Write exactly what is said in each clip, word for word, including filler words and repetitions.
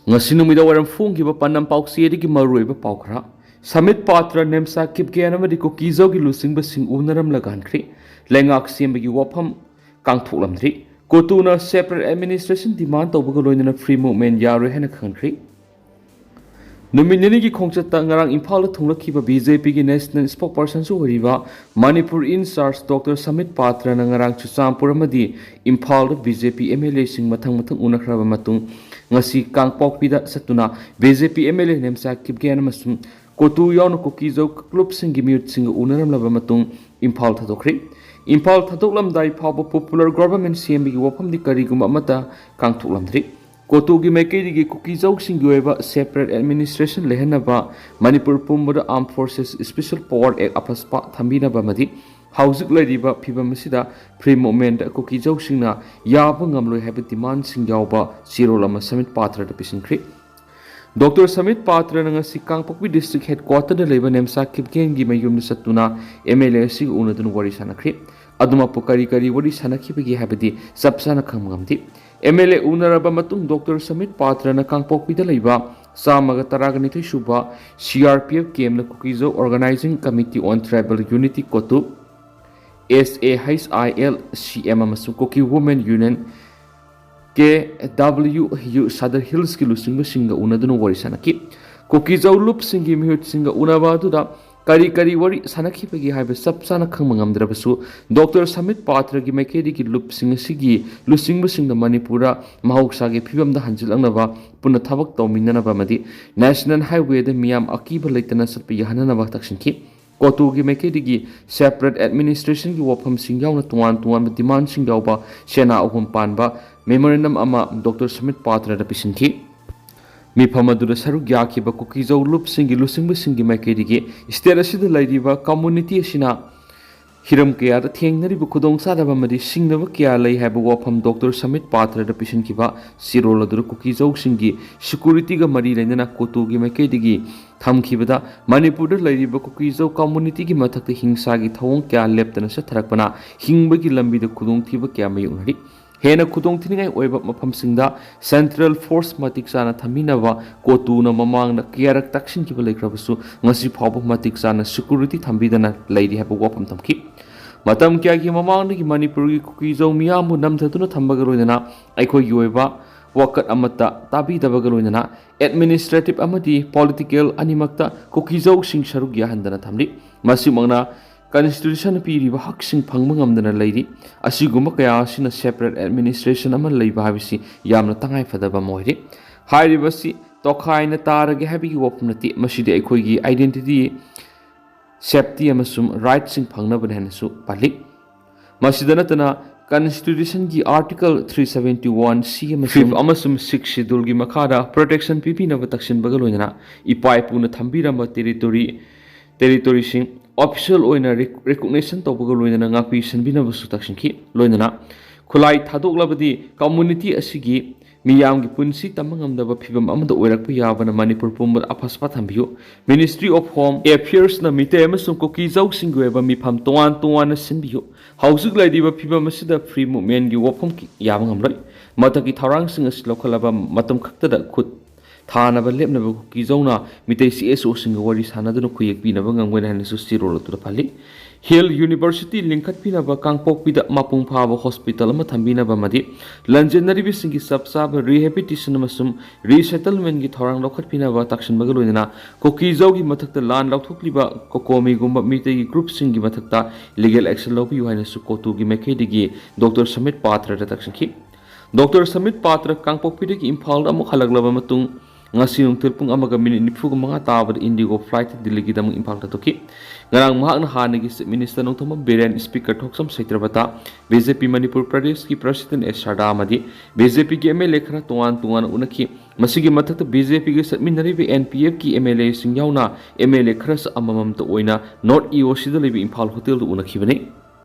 ꯉꯁꯤ ꯅꯨꯃꯤꯗꯥꯡ ꯋꯥꯏꯔꯝ ꯐꯣꯡꯈꯤꯕ ꯄꯥꯟꯗꯝ ꯄꯥꯎꯆꯦꯗꯒꯤ ꯃꯔꯨꯑꯣꯏꯕ ꯄꯥꯎ ꯈꯔ꯫ ꯁꯃꯤꯠ ꯄꯥꯇ꯭ꯔ, ꯅꯦꯝꯆꯥ ꯀꯤꯞꯒꯦꯟ ꯑꯃꯗꯤ ꯀꯨꯀꯤꯖꯧꯒꯤ ꯂꯨꯆꯤꯡꯕꯁꯤꯡ ꯎꯅꯔꯝꯂꯒ ꯍꯟꯈ꯭ꯔꯦ꯫ ꯂꯩꯉꯥꯛ ꯁꯦꯝꯕꯒꯤ ꯋꯥꯐꯝ ꯀꯥꯡꯊꯣꯛꯂꯝꯗ꯭ꯔꯤ꯫ ꯀꯣꯇꯨꯅ separate administration demand ꯇꯧꯕꯒ ꯂꯣꯏꯅꯅ free movement ꯌꯥꯔꯣꯏ ꯍꯥꯏꯅ ꯈꯪꯍꯟꯈ꯭ꯔꯤ꯫ ꯅꯨꯃꯤꯠ ꯅꯤꯅꯤꯒꯤ ꯈꯣꯡꯆꯠꯇ ꯉꯔꯥꯡ ꯏꯝꯐꯥꯜꯗ ꯊꯨꯡꯂꯛꯈꯤꯕ BJPꯒꯤ national spokespersonꯁꯨ ꯑꯣꯏꯔꯤꯕ Manipur in charge Doctor Sambit ꯄꯥꯇ꯭ꯔꯅ ꯉꯔꯥꯡ ꯆꯨꯔꯆꯥꯟꯄꯨꯔ ꯑꯃꯗꯤ ꯏꯝꯐꯥꯜꯗ BJP MLAꯁꯤꯡ ꯃꯊꯪ ꯃꯊꯪ ꯎꯅꯈ꯭ꯔꯕ ꯃꯇꯨꯡ ꯉꯁꯤ ꯀꯥꯡꯄꯣꯛꯄꯤꯗ ꯆꯠꯇꯨꯅ BJP MLA ꯅꯦꯝꯆꯥ ꯀꯤꯞꯒꯦꯟ ꯑꯃꯁꯨꯡ ꯀꯣꯇꯨ ꯌꯥꯎꯅ ꯀꯨꯀꯤꯖꯧ ꯂꯨꯞꯁꯤꯡꯒꯤ ꯃꯤꯍꯨꯠꯁꯤꯡꯒ ꯎꯅꯔꯝꯂꯕ ꯃꯇꯨꯡ ꯏꯝꯐꯥꯜ ꯊꯥꯗꯣꯛꯈ꯭ꯔꯦ꯫ ꯏꯝꯐꯥꯜ ꯊꯥꯗꯣꯛꯂꯝꯗꯥꯏ ꯐꯥꯎꯕ popular government ꯁꯦꯝꯕꯒꯤ ꯋꯥꯐꯝꯗꯤ ꯀꯔꯤꯒꯨꯝꯕ ꯑꯃꯠꯇ ꯀꯥꯡꯊꯣꯛꯂꯝꯗ꯭ꯔꯤ꯫ ꯀꯣꯇꯨꯒꯤ ꯃꯥꯏꯀꯩꯗꯒꯤ ꯀꯨꯀꯤꯖꯧꯁꯤꯡꯒꯤ ꯑꯣꯏꯕ separate administration ꯂꯩꯍꯟꯅꯕ ꯃꯅꯤꯄꯨꯔ ꯄꯨꯝꯕꯗ Armed Forces Special Power Act, AFSPA ꯊꯝꯕꯤꯅꯕ ꯑꯃꯗꯤ ꯍꯧꯖꯤꯛ ꯂꯩꯔꯤꯕ ꯐꯤꯕꯝ ꯑꯁꯤꯗ free movementꯗ ꯀꯨꯀꯤꯖꯧꯁꯤꯡꯅ ꯌꯥꯕ ꯉꯝꯂꯣꯏ ꯍꯥꯏꯕ demandꯁꯤꯡ ꯌꯥꯎꯕ ꯆꯦꯔꯣꯜ ꯑꯃ ꯁꯃꯤꯠ ꯄꯥꯇ꯭ꯔꯗ ꯄꯤꯁꯤꯟꯈ꯭ꯔꯤ꯫ ꯗꯣꯛꯇꯔ ꯁꯃꯤꯠ ꯄꯥꯇ꯭ꯔꯅ ꯉꯁꯤ ꯀꯥꯡꯄꯣꯛꯄꯤ district headquarterꯗ ꯂꯩꯕ ꯅꯦꯝꯆꯥ ꯀꯤꯞꯒꯦꯟꯒꯤ ꯃꯌꯨꯝꯗ ꯆꯠꯇꯨꯅ MLA ꯑꯁꯤꯒ ꯎꯅꯗꯨꯅ ꯋꯥꯔꯤ ꯁꯥꯟꯅꯈ꯭ꯔꯤ꯫ ꯑꯗꯨꯃꯛꯄꯨ ꯀꯔꯤ ꯀꯔꯤ ꯋꯥꯔꯤ ꯁꯥꯟꯅꯈꯤꯕꯒꯦ ꯍꯥꯏꯕꯗꯤ ꯆꯞ ꯆꯥꯅ ꯈꯪꯕ ꯉꯝꯗꯦ꯫ MLA ꯎꯅꯔꯕ ꯃꯇꯨꯡ ꯗꯣꯛꯇꯔ ꯁꯃꯤꯠ ꯄꯥꯇ꯭ꯔꯅ ꯀꯥꯡꯄꯣꯛꯄꯤꯗ ꯂꯩꯕ ꯆꯥꯝꯃꯒ ꯇꯔꯥꯅꯤꯊꯣꯏ ꯁꯨꯕ CRPF campꯅ ꯀꯨꯀꯤꯖꯧ Organizing Committee on Tribal Unity, ꯀꯣꯇꯨ, SAHILCM ꯑꯃꯁꯨꯡ Kuki Women Union, KWU, Sadar Hillsꯀꯤ ꯂꯨꯆꯤꯡꯕꯁꯤꯡꯒ ꯎꯅꯗꯨꯅ ꯋꯥꯔꯤ ꯁꯥꯟꯅꯈꯤ꯫ ꯀꯨꯀꯤꯖꯧ ꯂꯨꯞꯁꯤꯡꯒꯤ ꯃꯤꯍꯨꯠꯁꯤꯡꯒ ꯎꯅꯕ ꯑꯗꯨꯗ ꯀꯔꯤ ꯀꯔꯤ ꯋꯥꯔꯤ ꯁꯥꯟꯅꯈꯤꯕꯒꯦ ꯍꯥꯏꯕ ꯆꯞ ꯆꯥꯅ ꯈꯪꯕ ꯉꯝꯗ꯭ꯔꯕꯁꯨ, ꯗꯣꯛꯇꯔ ꯁꯃꯤꯠ ꯄꯥꯇ꯭ꯔꯒꯤ ꯃꯥꯏꯀꯩꯗꯒꯤ ꯂꯨꯞꯁꯤꯡ ꯑꯁꯤꯒꯤ ꯂꯨꯆꯤꯡꯕꯁꯤꯡꯅ ꯃꯅꯤꯄꯨꯔꯗ ꯃꯍꯧꯁꯥꯒꯤ ꯐꯤꯕꯝꯗ ꯍꯟꯖꯤꯜꯂꯛꯅꯕ ꯄꯨꯟꯅ ꯊꯕꯛ ꯇꯧꯃꯤꯟꯅꯅꯕ ꯑꯃꯗꯤ National Highwayꯗ ꯃꯤꯌꯥꯝ ꯑꯀꯤꯕ ꯂꯩꯇꯅ ꯆꯠꯄ ꯌꯥꯍꯟꯅꯅꯕ ꯇꯛꯁꯤꯟꯈꯤ꯫ ꯀꯣꯇꯨꯒꯤ ꯃꯥꯏꯀꯩꯗꯒꯤ separate administrationꯒꯤ ꯋꯥꯐꯝꯁꯤꯡ ꯌꯥꯎꯅ ꯇꯣꯉꯥꯟ ꯇꯣꯉꯥꯟꯕ demandꯁꯤꯡ ꯌꯥꯎꯕ ꯁꯦꯅꯥ ꯑꯍꯨꯝ ꯄꯥꯟꯕ memorandum ꯑꯃ ꯗꯣꯛꯇꯔ ꯁꯃꯤꯠ ꯄꯥꯇ꯭ꯔꯗ ꯄꯤꯁꯤꯟꯈꯤ꯫ ꯃꯤꯐꯝ ꯑꯗꯨꯗ ꯁꯔꯨꯛ ꯌꯥꯈꯤꯕ ꯀꯨꯀꯤꯖꯧ ꯂꯨꯞꯁꯤꯡꯒꯤ ꯂꯨꯆꯤꯡꯕꯁꯤꯡꯒꯤ ꯃꯥꯏꯀꯩꯗꯒꯤ state ꯑꯁꯤꯗ ꯂꯩꯔꯤꯕ community ꯑꯁꯤꯅ ꯍꯤꯔꯝ ꯀꯌꯥꯗ ꯊꯦꯡꯅꯔꯤꯕ ꯈꯨꯗꯣꯡꯆꯥꯗꯕ ꯑꯃꯗꯤ ꯁꯤꯡꯅꯕ ꯀꯌꯥ ꯂꯩ ꯍꯥꯏꯕ ꯋꯥꯐꯝ ꯗꯣꯛꯇꯔ ꯁꯃꯤꯠ ꯄꯥꯇ꯭ꯔꯗ ꯄꯤꯁꯤꯟꯈꯤꯕ ꯆꯦꯔꯣꯜ ꯑꯗꯨꯗ ꯀꯨꯀꯤꯖꯧꯁꯤꯡꯒꯤ securityꯒ ꯃꯔꯤ ꯂꯩꯅꯅ ꯀꯣꯇꯨꯒꯤ ꯃꯥꯏꯀꯩꯗꯒꯤ ꯊꯝꯈꯤꯕꯗ ꯃꯅꯤꯄꯨꯔꯗ ꯂꯩꯔꯤꯕ ꯀꯨꯀꯤꯖꯧ communityꯒꯤ ꯃꯊꯛꯇ ꯍꯤꯡꯁꯥꯒꯤ ꯊꯧꯑꯣꯡ ꯀꯌꯥ ꯂꯦꯞꯇꯅ ꯆꯠꯊꯔꯛꯄꯅ ꯍꯤꯡꯕꯒꯤ ꯂꯝꯕꯤꯗ ꯈꯨꯗꯣꯡꯊꯤꯕ ꯀꯌꯥ ꯃꯥꯌꯣꯛꯅꯔꯤ꯫ ꯍꯦꯟꯅ ꯈꯨꯗꯣꯡꯊꯤꯅꯤꯡꯉꯥꯏ ꯑꯣꯏꯕ ꯃꯐꯝꯁꯤꯡꯗ central force ꯃꯇꯤꯛ ꯆꯥꯅ ꯊꯝꯕꯤꯅꯕ ꯀꯣꯇꯨꯅ ꯃꯃꯥꯡꯗ ꯀꯌꯥꯔꯛ ꯇꯛꯁꯤꯟꯈꯤꯕ ꯂꯩꯈ꯭ꯔꯕꯁꯨ, ꯉꯁꯤ ꯐꯥꯎꯕ ꯃꯇꯤꯛ ꯆꯥꯅ security ꯊꯝꯕꯤꯗꯅ ꯂꯩꯔꯤ ꯍꯥꯏꯕ ꯋꯥꯐꯝ ꯊꯝꯈꯤ꯫ ꯃꯇꯝ ꯀꯌꯥꯒꯤ ꯃꯃꯥꯡꯗꯒꯤ ꯃꯅꯤꯄꯨꯔꯒꯤ ꯀꯨꯀꯤꯖꯧ ꯃꯤꯌꯥꯝꯕꯨ ꯅꯝꯊꯗꯨꯅ ꯊꯝꯕꯒ ꯂꯣꯏꯅꯅ ꯑꯩꯈꯣꯏꯒꯤ ꯑꯣꯏꯕ ꯋꯥꯀꯠ ꯑꯃꯠꯇ ꯇꯥꯕꯤꯗꯕꯒ ꯂꯣꯏꯅꯅ administrative ꯑꯃꯗꯤ political ꯑꯅꯤꯃꯛꯇ ꯀꯨꯀꯤꯖꯧꯁꯤꯡ ꯁꯔꯨꯛ ꯌꯥꯍꯟꯗꯅ ꯊꯝꯂꯤ꯫ ꯃꯁꯤꯃꯛꯅ constitution ꯄꯤꯔꯤꯕ ꯍꯛꯁꯤꯡ ꯐꯪꯕ ꯉꯝꯗꯅ ꯂꯩꯔꯤ꯫ ꯑꯁꯤꯒꯨꯝꯕ ꯀꯌꯥ ꯑꯁꯤꯅ separate administration ꯑꯃ ꯂꯩꯕ ꯍꯥꯏꯕꯁꯤ ꯌꯥꯝꯅ ꯇꯉꯥꯏ ꯐꯗꯕ ꯑꯃ ꯑꯣꯏꯔꯦ꯫ ꯍꯥꯏꯔꯤꯕꯁꯤ ꯇꯣꯈꯥꯏꯅ ꯇꯥꯔꯒꯦ ꯍꯥꯏꯕꯒꯤ ꯋꯥꯐꯝ ꯅꯠꯇꯦ, ꯃꯁꯤꯗꯤ ꯑꯩꯈꯣꯏꯒꯤ identity, safety ꯑꯃꯁꯨꯡ rightꯁꯤꯡ ꯐꯪꯅꯕꯅꯤ ꯍꯥꯏꯅꯁꯨ ꯄꯜꯂꯤ꯫ ꯃꯁꯤꯗ ꯅꯠꯇꯅ constitutionꯒꯤ article three seventy one C ꯑꯃꯁꯨꯡ fifth ꯑꯃꯁꯨꯡ sixth scheduleꯒꯤ ꯃꯈꯥꯗ protection ꯄꯤꯕꯤꯅꯕ ꯇꯛꯁꯤꯟꯕꯒ ꯂꯣꯏꯅꯅ ꯏꯄꯥ ꯏꯄꯨꯅ ꯊꯝꯕꯤꯔꯝꯕ territory, territoryꯁꯤꯡ official ꯑꯣꯏꯅ rec-, recognition ꯇꯧꯕꯒ ꯂꯣꯏꯅꯅ ꯉꯥꯛꯄꯤ ꯁꯦꯟꯕꯤꯅꯕꯁꯨ ꯇꯛꯁꯤꯟꯈꯤ꯫ ꯂꯣꯏꯅꯅ ꯈꯨꯠꯂꯥꯏ ꯊꯥꯗꯣꯛꯂꯕꯗꯤ community ꯑꯁꯤꯒꯤ ꯃꯤꯌꯥꯝꯒꯤ ꯄꯨꯟꯁꯤ ꯇꯝꯕ ꯉꯝꯗꯕ ꯐꯤꯕꯝ ꯑꯃꯗ ꯑꯣꯏꯔꯛꯄ ꯌꯥꯕꯅ ꯃꯅꯤꯄꯨꯔ ꯄꯨꯝꯕꯗ ꯑꯐꯁꯄ ꯊꯝꯕꯤꯌꯨ꯫ Ministry of Home Affairsꯅ ꯃꯤꯇꯩ ꯑꯃꯁꯨꯡ ꯀꯨꯀꯤꯖꯧꯁꯤꯡꯒꯤ ꯑꯣꯏꯕ ꯃꯤꯐꯝ ꯇꯣꯉꯥꯟ ꯇꯣꯉꯥꯟꯅ ꯁꯤꯟꯕꯤꯌꯨ꯫ ꯍꯧꯖꯤꯛ ꯂꯩꯔꯤꯕ ꯐꯤꯕꯝ ꯑꯁꯤꯗ free movementꯒꯤ ꯋꯥꯐꯝ ꯌꯥꯕ ꯉꯝꯂꯣꯏ꯫ ꯃꯊꯛꯀꯤ ꯊꯧꯔꯥꯡꯁꯤꯡ ꯑꯁꯤ ꯂꯧꯈꯠꯂꯕ ꯃꯇꯝ ꯈꯛꯇꯗ ꯈꯨꯠ ꯊꯥꯅꯕ ꯂꯦꯞꯅꯕ ꯀꯨꯀꯤꯖꯧꯅ ꯃꯤꯇꯩ CSOꯁꯤꯡꯒ ꯋꯥꯔꯤ ꯁꯥꯟꯅꯗꯨꯅ ꯈꯨꯌꯦꯛ ꯄꯤꯅꯕ ꯉꯝꯒꯅꯤ ꯍꯥꯏꯅꯁꯨ ꯆꯦꯔꯣꯜ ꯑꯗꯨꯗ ꯄꯜꯂꯤ꯫ Hill University ꯂꯤꯡꯈꯠꯄꯤꯅꯕ, ꯀꯥꯡꯄꯣꯛꯄꯤꯗ ꯃꯄꯨꯡ ꯐꯥꯕ hospital ꯑꯃ ꯊꯝꯕꯤꯅꯕ ꯑꯃꯗꯤ ꯂꯟꯖꯦꯟꯅꯔꯤꯕꯁꯤꯡꯒꯤ ꯆꯞ ꯆꯥꯕ rehabilitation ꯑꯃꯁꯨꯡ resettlementꯒꯤ ꯊꯧꯔꯥꯡ ꯂꯧꯈꯠꯄꯤꯅꯕ ꯇꯛꯁꯤꯟꯕꯒ ꯂꯣꯏꯅꯅ ꯀꯨꯀꯤꯖꯧꯒꯤ ꯃꯊꯛꯇ ꯂꯥꯟ ꯂꯧꯊꯣꯛꯂꯤꯕ ꯀꯣꯀꯣꯃꯤꯒꯨꯝꯕ ꯃꯤꯇꯩꯒꯤ groupꯁꯤꯡꯒꯤ ꯃꯊꯛꯇ legal action ꯂꯧꯕꯤꯌꯨ ꯍꯥꯏꯅꯁꯨ ꯀꯣꯇꯨꯒꯤ ꯃꯥꯏꯀꯩꯗꯒꯤ Doctor ꯁꯃꯤꯠ ꯄꯥꯇ꯭ꯔꯗ ꯇꯛꯁꯤꯟꯈꯤ꯫ Doctor ꯁꯃꯤꯠ ꯄꯥꯇ꯭ꯔ ꯀꯥꯡꯄꯣꯛꯄꯤꯗꯒꯤ ꯏꯝꯐꯥꯜꯗ ꯑꯃꯨꯛ ꯍꯜꯂꯛꯂꯕ ꯃꯇꯨꯡ ꯉꯁꯤ ꯅꯨꯡꯊꯤꯜ ꯄꯨꯡ ꯑꯃꯒ minute ꯅꯤꯐꯨꯒ ꯃꯉꯥ ꯇꯥꯕꯗ Indigo flightꯇ ꯗꯤꯜꯂꯤꯒꯤꯗ ꯑꯃꯨꯛ ꯏꯝꯐꯥꯜ ꯊꯥꯗꯣꯛꯈꯤ꯫ ꯉꯔꯥꯡ ꯃꯍꯥꯛꯅ ꯍꯥꯟꯅꯒꯤ Chief Minister Nongthombam Biren, Speaker ꯊꯣꯛꯆꯝ ꯁꯩꯇ꯭ꯔꯕꯇꯥ, BJP Manipur ꯄ꯭ꯔꯗꯦꯁꯀꯤ President ꯑꯦꯁ ꯁꯔꯗꯥ ꯑꯃꯗꯤ BJPꯒꯤ MLA ꯈꯔ ꯇꯣꯉꯥꯟ ꯇꯣꯉꯥꯟꯅ ꯎꯅꯈꯤ꯫ ꯃꯁꯤꯒꯤ ꯃꯊꯛꯇ BJPꯒ ꯆꯠꯃꯤꯟꯅꯔꯤꯕ NPFꯀꯤ MLAꯁꯤꯡ ꯌꯥꯎꯅ MLA ꯈꯔꯁꯨ ꯑꯃꯃꯝꯇ ꯑꯣꯏꯅ North EOCꯗ ꯂꯩꯕ ꯏꯝꯐꯥꯜ hotelꯗ ꯎꯅꯈꯤꯕꯅꯤ꯫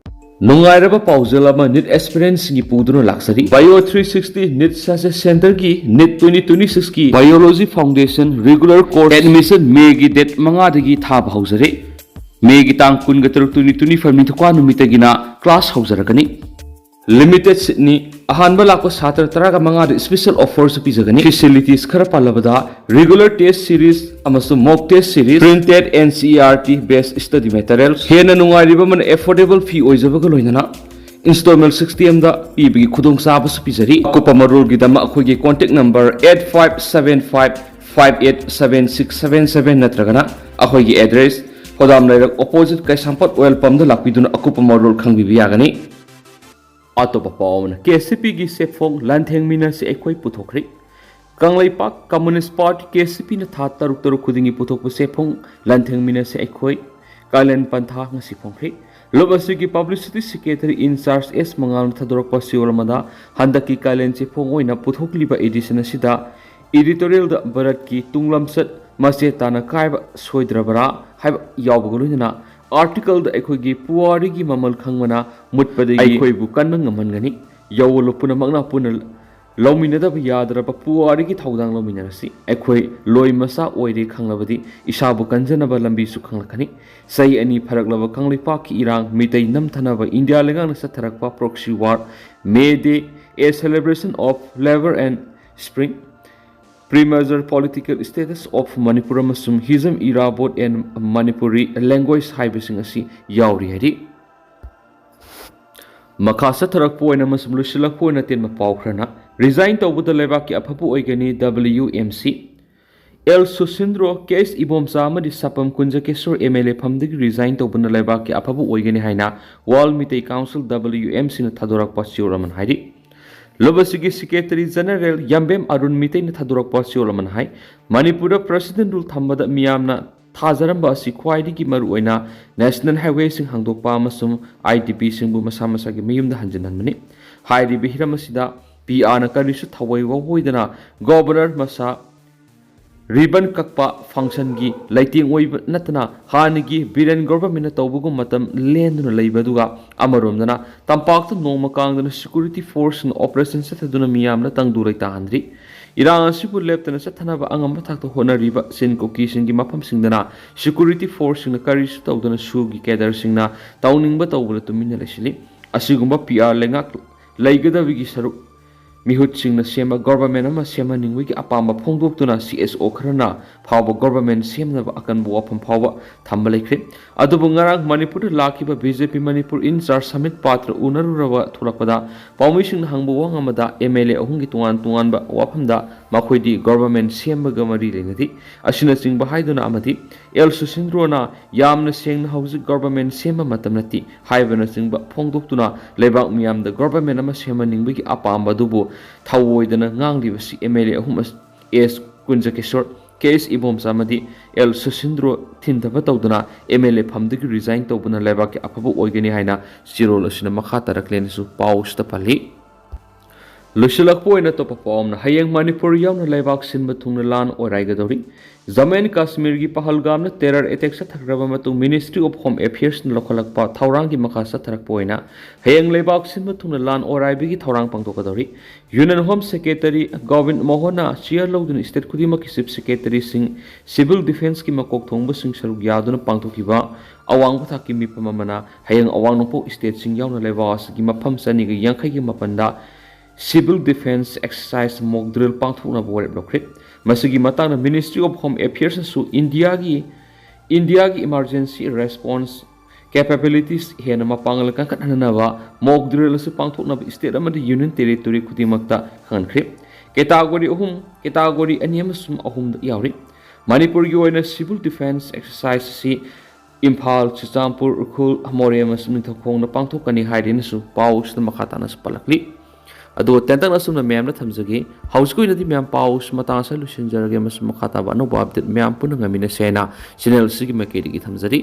ꯅꯨꯡꯉꯥꯏꯔꯕ ꯄꯥꯎꯖꯦꯜ ꯑꯃ NEET aspirantꯁꯤꯡꯒꯤ ꯄꯨꯗꯨꯅ ꯂꯥꯛꯆꯔꯤ꯫ Bio three sixty NEET Success Centreꯒꯤ NEET twenty twenty sixꯀꯤ Biology Foundation regular course admission ꯃꯦꯒꯤ date ꯃꯉꯥꯗꯒꯤ ꯊꯥꯕ ꯍꯧꯖꯔꯦ꯫ ꯃꯦꯒꯤ ꯇꯥꯡ ꯀꯨꯟꯒ ꯇꯔꯨꯛ, twenty twenty five ꯅꯤꯡꯊꯧꯀꯥ ꯅꯨꯃꯤꯠꯇꯒꯤꯅ class ꯍꯧꯖꯔꯛꯀꯅꯤ꯫ Limited seat ꯅꯤ꯫ ꯑꯍꯥꯟꯕ ꯂꯥꯛꯄ ꯁꯥꯇ꯭ꯔ ꯇꯔꯥꯒ ꯃꯉꯥꯗ special offer ꯁꯨ ꯄꯤꯖꯒꯅꯤ꯫ Facilities ꯈꯔ ꯄꯜꯂꯕꯗ, regular test series ꯑꯃꯁꯨꯡ mock test series, printed N C E R T based study materials, ꯍꯦꯟꯅ ꯅꯨꯡꯉꯥꯏꯔꯤꯕ ꯑꯃꯅ affordable fee ꯑꯣꯏꯖꯕꯒ ꯂꯣꯏꯅꯅ installment system ꯗ ꯄꯤꯕꯒꯤ ꯈꯨꯗꯣꯡꯆꯥꯕꯁꯨ ꯄꯤꯖꯔꯤ꯫ ꯑꯀꯨꯞꯄ ꯃꯔꯣꯜꯒꯤꯗꯃꯛ ꯑꯩꯈꯣꯏꯒꯤ contact number eight five seven five five eight seven six seven seven ꯅꯠꯇ꯭ꯔꯒꯅ ꯑꯩꯈꯣꯏꯒꯤ address, ꯍꯣꯗꯥꯝ ꯂꯩꯔꯛ opposite ꯀꯩꯁꯥꯝꯄꯥꯠ oil pump ꯗ ꯂꯥꯛꯄꯤꯗꯨꯅ ꯑꯀꯨꯞꯄ ꯃꯔꯣꯜ ꯈꯪꯕꯤꯕ ꯌꯥꯒꯅꯤ꯫ ꯑꯇꯣꯞꯄ ꯄꯥꯎ ꯑꯃꯅ, K C P ꯒꯤ ꯁꯦꯐꯣꯡ ꯂꯥꯟꯊꯦꯡꯃꯤꯟꯅꯁꯤ ꯑꯩꯈꯣꯏ ꯄꯨꯊꯣꯛꯈ꯭ꯔꯤ꯫ Kangleipak Communist Party, K C P ꯅ ꯊꯥ ꯇꯔꯨꯛ ꯇꯔꯨꯛ ꯈꯨꯗꯤꯡꯒꯤ ꯄꯨꯊꯣꯛꯄ ꯁꯦꯐꯣꯡ ꯂꯥꯟꯊꯦꯡꯃꯤꯟꯅꯁꯤ ꯑꯩꯈꯣꯏ ꯀꯥꯂꯦꯟ ꯄꯟꯊꯥ ꯉꯁꯤ ꯐꯣꯡꯈ꯭ꯔꯤ꯫ ꯂꯨꯞ ꯑꯁꯤꯒꯤ publicity secretary in charge S ꯃꯉꯥꯜꯅ ꯊꯥꯗꯣꯔꯛꯄ ꯆꯦꯔꯣꯜ ꯑꯃꯗ, ꯍꯟꯗꯛꯀꯤ ꯀꯥꯂꯦꯟ ꯆꯦꯐꯣꯡ ꯑꯣꯏꯅ ꯄꯨꯊꯣꯛꯂꯤꯕ edition ꯑꯁꯤꯗ editorial ꯗ ꯚꯥꯔꯠꯀꯤ ꯇꯨꯡꯂꯝꯆꯠ ꯃꯆꯦ ꯇꯥꯅ ꯀꯥꯏꯕ ꯁꯣꯏꯗ꯭ꯔꯕꯔꯥ ꯍꯥꯏꯕ ꯌꯥꯎꯕꯒ ꯂꯣꯏꯅꯅ, article ꯗ ꯑꯩꯈꯣꯏꯒꯤ ꯄꯨꯋꯥꯔꯤꯒꯤ ꯃꯃꯜ ꯈꯪꯕꯅ ꯃꯨꯠꯄꯗꯒꯤ ꯑꯩꯈꯣꯏꯕꯨ ꯀꯟꯕ ꯉꯝꯍꯟꯒꯅꯤ꯫ ꯌꯥꯑꯣꯜꯂꯣ ꯄꯨꯝꯅꯃꯛꯅ ꯄꯨꯟꯅ ꯂꯧꯃꯤꯟꯅꯗꯕ ꯌꯥꯗ꯭ꯔꯕ ꯄꯨꯋꯥꯔꯤꯒꯤ ꯊꯧꯗꯥꯡ ꯂꯧꯃꯤꯟꯅꯔꯁꯤ꯫ ꯑꯩꯈꯣꯏ ꯂꯣꯏ ꯃꯆꯥ ꯑꯣꯏꯔꯦ ꯈꯪꯂꯕꯗꯤ ꯏꯁꯥꯕꯨ ꯀꯟꯖꯅꯕ ꯂꯝꯕꯤꯁꯨ ꯈꯪꯂꯛꯀꯅꯤ꯫ ꯆꯍꯤ ꯑꯅꯤ ꯐꯥꯔꯛꯂꯕ ꯀꯪꯂꯩꯄꯥꯛꯀꯤ ꯏꯔꯥꯡ, ꯃꯤꯇꯩ ꯅꯝꯊꯅꯕ ꯏꯟꯗꯤꯌꯥ ꯂꯩꯉꯥꯛꯅ ꯆꯠꯊꯔꯛꯄ proxy war, May Day, a celebration of labour and spring, premature political status of Manipur ꯑꯃꯁꯨꯡ Hijam era vote and Manipuri language ꯍꯥꯏꯕꯁꯤꯡ ꯑꯁꯤ ꯌꯥꯎꯔꯤ ꯍꯥꯏꯔꯤ꯫ ꯃꯈꯥ ꯆꯠꯊꯔꯛꯄ ꯑꯣꯏꯅ ꯑꯃꯁꯨꯡ ꯂꯣꯏꯁꯤꯜꯂꯛꯄ ꯑꯣꯏꯅ ꯑꯇꯦꯟꯕ ꯄꯥꯎ ꯈꯔꯅ, resign ꯇꯧꯕꯗ ꯂꯩꯕꯥꯛꯀꯤ ꯑꯐꯕ ꯑꯣꯏꯒꯅꯤ W M C꯫ ꯑꯦꯜ ꯁꯨꯁꯤꯟꯗ꯭ꯔꯣ, ꯀꯦ ꯑꯦꯁ ꯏꯕꯣꯝꯆꯥ ꯑꯃꯗꯤ ꯁꯥꯄꯝ ꯀꯨꯟꯖꯀꯦꯁꯣꯔ M L A ꯐꯝꯗꯒꯤ resign ꯇꯧꯕꯅ ꯂꯩꯕꯥꯛꯀꯤ ꯑꯐꯕ ꯑꯣꯏꯒꯅꯤ ꯍꯥꯏꯅ World Meitei Council W M C ꯅ ꯊꯥꯗꯣꯔꯛꯄ ꯆꯦꯔꯣꯜ ꯑꯃꯅ ꯍꯥꯏꯔꯤ꯫ ꯂꯨꯞ ꯑꯁꯤꯒꯤ Secretary General ꯌꯥꯝꯕꯦꯝ ꯑꯔꯨꯟ ꯃꯤꯇꯩꯅ ꯊꯥꯗꯣꯔꯛꯄ ꯆꯦꯔꯣꯜ ꯑꯃꯅ ꯍꯥꯏ, ꯃꯅꯤꯄꯨꯔꯗ President Rule ꯊꯝꯕꯗ ꯃꯤꯌꯥꯝꯅ ꯊꯥꯖꯔꯝꯕ ꯑꯁꯤ ꯈ꯭ꯋꯥꯏꯗꯒꯤ ꯃꯔꯨꯑꯣꯏꯅ National Highway ꯁꯤꯡ ꯍꯥꯡꯗꯣꯛꯄ ꯑꯃꯁꯨꯡ I D P ꯁꯤꯡꯕꯨ ꯃꯁꯥ ꯃꯁꯥꯒꯤ ꯃꯌꯨꯝꯗ ꯍꯟꯖꯤꯟꯍꯟꯕꯅꯤ꯫ ꯍꯥꯏꯔꯤꯕ ꯍꯤꯔꯝ ꯑꯁꯤꯗ P R ꯅ ꯀꯔꯤꯁꯨ ꯊꯋꯥꯏ ꯌꯥꯎꯕ ꯑꯣꯏꯗꯅ Governor ꯃꯁꯥ ribbon ꯀꯛꯄ function ꯒꯤ ꯂꯩꯇꯦꯡ ꯑꯣꯏꯕ ꯅꯠꯇꯅ ꯍꯥꯟꯅꯒꯤ ꯕꯤꯔꯦꯟ ꯒꯣꯔꯕꯔꯃꯦꯟꯅ ꯇꯧꯕꯒꯨꯝ ꯃꯇꯝ ꯂꯦꯟꯗꯨꯅ ꯂꯩꯕ ꯑꯗꯨꯒ ꯑꯃꯔꯣꯝꯗꯅ ꯇꯝꯄꯥꯛꯇ ꯅꯣꯡꯃ ꯀꯥꯡꯗꯅ security force ꯁꯤꯡꯅ operation ꯆꯠꯊꯗꯨꯅ ꯃꯤꯌꯥꯝꯅ ꯇꯪꯗꯨ ꯂꯩꯇꯥꯍꯟꯗ꯭ꯔꯤ꯫ ꯏꯔꯥꯡ ꯑꯁꯤꯕꯨ ꯂꯦꯞꯇꯅ ꯆꯠꯊꯅꯕ ꯑꯉꯝꯕ ꯊꯥꯛꯇ ꯍꯣꯠꯅꯔꯤꯕ ꯆꯤꯟ ꯀꯨꯀꯤꯁꯤꯡꯒꯤ ꯃꯐꯝꯁꯤꯡꯗꯅ security force ꯁꯤꯡꯅ ꯀꯔꯤꯁꯨ ꯇꯧꯗꯅ ꯁꯨꯒꯤ cadre ꯁꯤꯡꯅ ꯇꯧꯅꯤꯡꯕ ꯇꯧꯕꯗ ꯇꯨꯃꯤꯟꯅ ꯂꯩꯁꯤꯜꯂꯤ꯫ ꯑꯁꯤꯒꯨꯝꯕ ꯄꯤ ꯑꯥꯔ ꯂꯩꯉꯥꯛ ꯂꯩꯒꯗꯕꯒꯤ ꯁꯔꯨꯛ ꯃꯤꯍꯨꯠꯁꯤꯡꯅ ꯁꯦꯝꯕ ꯒꯣꯚꯔꯟꯃꯦꯟ ꯑꯃ ꯁꯦꯝꯍꯟꯅꯤꯡꯕꯒꯤ ꯑꯄꯥꯝꯕ ꯐꯣꯡꯗꯣꯛꯇꯨꯅ ꯁꯤ ꯑꯦꯁ ꯑꯣ ꯈꯔꯅ ꯐꯥꯎꯕ ꯒꯣꯚꯔꯟꯃꯦꯟ ꯁꯦꯝꯅꯕ ꯑꯀꯟꯕ ꯋꯥꯐꯝ ꯐꯥꯎꯕ ꯊꯝꯕ ꯂꯩꯈ꯭ꯔꯦ꯫ ꯑꯗꯨꯕꯨ ꯉꯔꯥꯡ ꯃꯅꯤꯄꯨꯔꯗ ꯂꯥꯛꯈꯤꯕ ꯕꯤ ꯖꯦ ꯄꯤ ꯃꯅꯤꯄꯨꯔ ꯏꯟꯆꯥꯔꯖ ꯁꯃꯤꯠ ꯄꯥꯇ꯭ꯔ ꯎꯅꯔꯨꯔꯕ ꯊꯣꯛꯂꯛꯄꯗ ꯄꯥꯎꯃꯤꯁꯤꯡꯅ ꯍꯪꯕ ꯋꯥꯍꯪ ꯑꯃꯗ ꯑꯦꯝ ꯑꯦꯜ ꯑꯦ ꯑꯍꯨꯝꯒꯤ ꯇꯣꯉꯥꯟ ꯇꯣꯉꯥꯟꯕ ꯋꯥꯐꯝꯗ ꯃꯈꯣꯏꯗꯤ ꯒꯣꯚꯔꯟꯃꯦꯟ ꯁꯦꯝꯕꯒ ꯃꯔꯤ ꯂꯩꯅꯗꯦ ꯑꯁꯤꯅꯆꯤꯡꯕ ꯍꯥꯏꯗꯨꯅ ꯑꯃꯗꯤ ꯑꯦꯜ ꯁꯨꯁꯤꯟꯗ꯭ꯔꯣꯅ ꯌꯥꯝꯅ ꯁꯦꯡꯅ ꯍꯧꯖꯤꯛ ꯒꯣꯚꯔꯟꯃꯦꯟ ꯁꯦꯝꯕ ꯃꯇꯝ ꯅꯠꯇꯦ ꯍꯥꯏꯕꯅꯆꯤꯡꯕ ꯐꯣꯡꯗꯣꯛꯇꯨꯅ ꯂꯩꯕꯥꯛ ꯃꯤꯌꯥꯝꯗ ꯒꯣꯚꯔꯟꯃꯦꯟ ꯑꯃ ꯁꯦꯝꯍꯟꯅꯤꯡꯕꯒꯤ ꯑꯄꯥꯝꯕ ꯑꯗꯨꯕꯨ ꯊꯧꯑꯣꯏꯗꯅ ꯉꯥꯡꯂꯤꯕꯁꯤ ꯑꯦꯝ ꯑꯦꯜ ꯑꯦ ꯑꯍꯨꯝ ꯑꯦꯁ ꯀꯨꯟꯖꯀꯤꯁꯣꯔ, ꯀꯦ ꯑꯦꯁ ꯏꯕꯣꯝꯆꯥ ꯑꯃꯗꯤ ꯑꯦꯜ ꯁꯨꯁꯤꯟꯗ꯭ꯔꯣ ꯊꯤꯟꯊꯕ ꯇꯧꯗꯨꯅ ꯑꯦꯝ ꯑꯦꯜ ꯑꯦ ꯐꯝꯗꯒꯤ ꯔꯤꯖꯥꯏꯟ ꯇꯧꯕꯅ ꯂꯩꯕꯥꯛꯀꯤ ꯑꯐꯕ ꯑꯣꯏꯒꯅꯤ ꯍꯥꯏꯅ ꯆꯦꯔꯣꯜ ꯑꯁꯤꯅ ꯃꯈꯥ ꯇꯥꯔꯛꯂꯦꯅꯁꯨ ꯄꯥꯎ ꯑꯁꯤꯗ ꯄꯜꯂꯤ꯫ ꯂꯣꯏꯁꯤꯜꯂꯛꯄ ꯑꯣꯏꯅ ꯑꯇꯣꯞꯄ ꯄꯥꯎ ꯑꯃꯅ ꯍꯌꯦꯡ ꯃꯅꯤꯄꯨꯔ ꯌꯥꯎꯅ ꯂꯩꯕꯥꯛ ꯁꯤꯟꯕ ꯊꯨꯡꯅ ꯂꯥꯟ ꯑꯣꯏꯔꯥꯏꯒꯗꯧꯔꯤ꯫ ꯖꯝꯃꯨ ꯑꯦꯟ ꯀꯥꯁꯃꯤꯔꯒꯤ ꯄꯍꯜꯒꯥꯝꯅ ꯇꯦꯔꯔ ꯑꯦꯇꯦꯛ ꯆꯠꯊꯈ꯭ꯔꯕ ꯃꯇꯨꯡ ꯃꯤꯅꯤꯁꯇ꯭ꯔꯤ ꯑꯣꯐ ꯍꯣꯝ ꯑꯦꯐꯤꯌꯔꯁꯅ ꯂꯧꯈꯠꯂꯛꯄ ꯊꯧꯔꯥꯡꯒꯤ ꯃꯈꯥ ꯆꯠꯊꯔꯛꯄ ꯑꯣꯏꯅ ꯍꯌꯦꯡ ꯂꯩꯕꯥꯛ ꯁꯤꯟꯕ ꯊꯨꯡꯅ ꯂꯥꯟ ꯑꯣꯏꯔꯥꯏꯕꯒꯤ ꯊꯧꯔꯥꯡ ꯄꯥꯡꯊꯣꯛꯀꯗꯧꯔꯤ꯫ ꯌꯨꯅꯤꯌꯟ ꯍꯣꯝ ꯁꯦꯀ꯭ꯔꯦꯇꯔꯤ ꯒꯣꯕꯤꯟ ꯃꯣꯍꯟꯅ ꯆꯤꯌꯔ ꯂꯧꯗꯨꯅ ꯁ꯭ꯇꯦꯠ ꯈꯨꯗꯤꯡꯃꯛꯀꯤ ꯆꯤꯐ ꯁꯦꯀ꯭ꯔꯦꯇꯔꯤꯁꯤꯡ, ꯁꯤꯚꯤꯜ ꯗꯤꯐꯦꯟꯁꯀꯤ ꯃꯀꯣꯛ ꯊꯣꯡꯕꯁꯤꯡ ꯁꯔꯨꯛ ꯌꯥꯗꯨꯅ ꯄꯥꯡꯊꯣꯛꯈꯤꯕ ꯑꯋꯥꯡꯕ ꯊꯥꯛꯀꯤ ꯃꯤꯐꯝ ꯑꯃꯅ ꯍꯌꯦꯡ ꯑꯋꯥꯡ ꯅꯣꯡꯄꯣꯛ ꯁ꯭ꯇꯦꯠꯁꯤꯡ ꯌꯥꯎꯅ ꯂꯩꯕꯥꯛ ꯑꯁꯤꯒꯤ ꯃꯐꯝ ꯆꯅꯤꯒ ꯌꯥꯡꯈꯩꯒꯤ ꯃꯥꯄꯟꯗ ꯁꯤꯚꯤꯜ ꯗꯤꯐꯦꯟꯁ ꯑꯦꯛꯁꯔꯁꯥꯏꯖ ꯃꯣꯛ ꯗ꯭ꯔꯤꯜ ꯄꯥꯡꯊꯣꯛꯅꯕ ꯋꯥꯔꯦꯞ ꯂꯧꯈ꯭ꯔꯦ꯫ ꯃꯁꯤꯒꯤ ꯃꯇꯥꯡꯗ ꯃꯤꯅꯤꯁꯇ꯭ꯔꯤ ꯑꯣꯐ ꯍꯣꯝ ꯑꯦꯐꯤꯌꯔꯁꯅꯁꯨ ꯏꯟꯗꯤꯌꯥꯒꯤ, ꯏꯟꯗꯤꯌꯥꯒꯤ ꯏꯃꯥꯔꯖꯦꯟꯁꯤ ꯔꯦꯁꯄꯣꯟꯁ ꯀꯦꯄꯦꯕꯤꯂꯤꯇꯤꯁ ꯍꯦꯟꯅ ꯃꯄꯥꯡꯒꯜ ꯀꯟꯈꯠꯍꯟꯅꯕ ꯃꯣꯛ ꯗ꯭ꯔꯤꯜ ꯑꯁꯤ ꯄꯥꯡꯊꯣꯛꯅꯕ ꯁ꯭ꯇꯦꯠ ꯑꯃꯗꯤ ꯌꯨꯅꯤꯌꯟ ꯇꯦꯔꯤꯇꯣꯔꯤ ꯈꯨꯗꯤꯡꯃꯛꯇ ꯈꯪꯍꯟꯈ꯭ꯔꯦ꯫ ꯀꯦꯇꯥꯒꯣꯔꯤ ꯑꯍꯨꯝ, ꯀꯦꯇꯥꯒꯣꯔꯤ ꯑꯅꯤ ꯑꯃꯁꯨꯡ ꯑꯍꯨꯝꯗ ꯌꯥꯎꯔꯤ꯫ ꯃꯅꯤꯄꯨꯔꯒꯤ ꯑꯣꯏꯅ ꯁꯤꯚꯤꯜ ꯗꯤꯐꯦꯟꯁ ꯑꯦꯛꯁꯔꯁꯥꯏꯖ ꯑꯁꯤ ꯏꯝꯐꯥꯜ, ꯆꯨꯔꯆꯥꯟꯄꯨꯔ, ꯎꯈ꯭ꯔꯨꯜ, ꯃꯣꯔꯦ ꯑꯃꯁꯨꯡ ꯅꯤꯡꯊꯧꯈꯣꯡꯗ ꯄꯥꯡꯊꯣꯛꯀꯅꯤ ꯍꯥꯏꯔꯤꯅꯁꯨ ꯄꯥꯎ ꯑꯁꯤꯗ ꯃꯈꯥ ꯇꯥꯅꯁꯨ ꯄꯜꯂꯛꯂꯤ꯫ ꯑꯗꯨꯒ ꯇꯦꯟꯇꯛꯅ ꯑꯁꯨꯝꯅ ꯃꯌꯥꯝꯗ ꯊꯝꯖꯒꯦ꯫ ꯍꯧꯖꯤꯛꯀꯤ ꯑꯣꯏꯅꯗꯤ ꯃꯌꯥꯝ ꯄꯥꯎ ꯑꯁꯤ ꯃꯇꯥꯡ ꯑꯁꯤꯗ ꯂꯣꯏꯁꯤꯟꯖꯔꯒꯦ ꯑꯃꯁꯨꯡ ꯃꯈꯥ ꯇꯥꯕ ꯑꯅꯧꯕ ꯑꯞꯗꯦꯠ ꯃꯌꯥꯝ ꯄꯨꯟꯅ ꯉꯥꯏꯃꯤꯟꯅꯁꯦ ꯍꯥꯏꯅ ꯆꯦꯅꯦꯜ ꯑꯁꯤꯒꯤ ꯃꯥꯏꯀꯩꯗꯒꯤ ꯊꯝꯖꯔꯤ꯫